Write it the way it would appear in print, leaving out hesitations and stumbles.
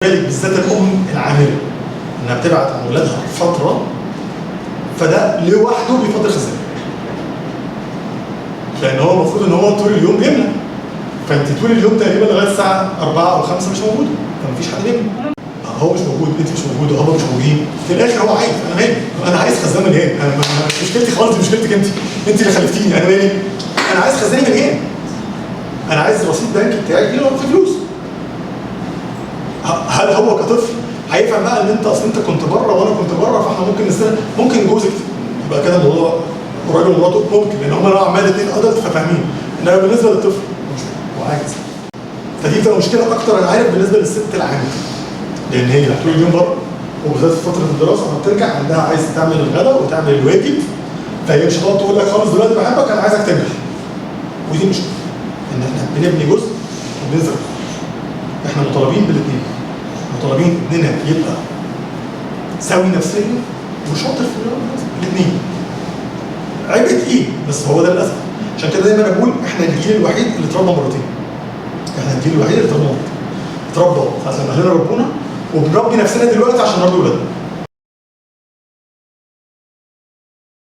بالك بالذات الام العاملة انها بتبعد عن ولادها فترة، فده لوحده بيفضي الخزان، لان هو المفروض ان هو طول اليوم بيملى، فانت طول اليوم تقريبا لغاية الساعة 4 او 5 مش موجودة، فمفيش حد بيملى. هو مش موجود، انت مش موجودة، هم مش موجودين. في الاخر هو عايز، انا مالي، انا عايز خزان مليان. انا مش مشكلتي خالص، دي مشكلتك انت، انت اللي خلفتيني، انا مالي، انا عايز خزاني مليان، انا عايز رصيد بنكي بتاعي فيه فلوس. هل هو كطفل هيفهم بقى ان انت اصل انت كنت بره وانا كنت بره، فاحنا ممكن نستنى؟ ممكن جوزك يبقى كده الموضوع راجل ومراته ممكن، لان هم نوعا ما الاثنين adult ففاهمين. انما بالنسبة للطفل مش هو عايز. فدي بتبقى مشكلة اكتر انا عارف بالنسبة للست العاملة، لان هي طول اليوم بره، وبالذات في فترة الدراسة لما بترجع عندها عايز تعمل الغداء وتعمل الواجب، فهي مش هتقعد تقول لك خالص دلوقتي بحبك انا عايزك تنجح. ودي مشكلة، ان احنا بنبني جزء وبنزرع. احنا مطالبين بالاثنين، مطالبين اننا يبقى سوي نفسيا وشاطر في الاثنين. عبء تقيل بس هو ده للاسف. عشان كده دايما بقول احنا الجيل الوحيد اللي اتربى مرتين. احنا الجيل الوحيد اللي اتربى مرتين. اتربى ساعة لما اهلنا ربونا، وبنربي نفسنا دلوقتي عشان نربي ولادنا.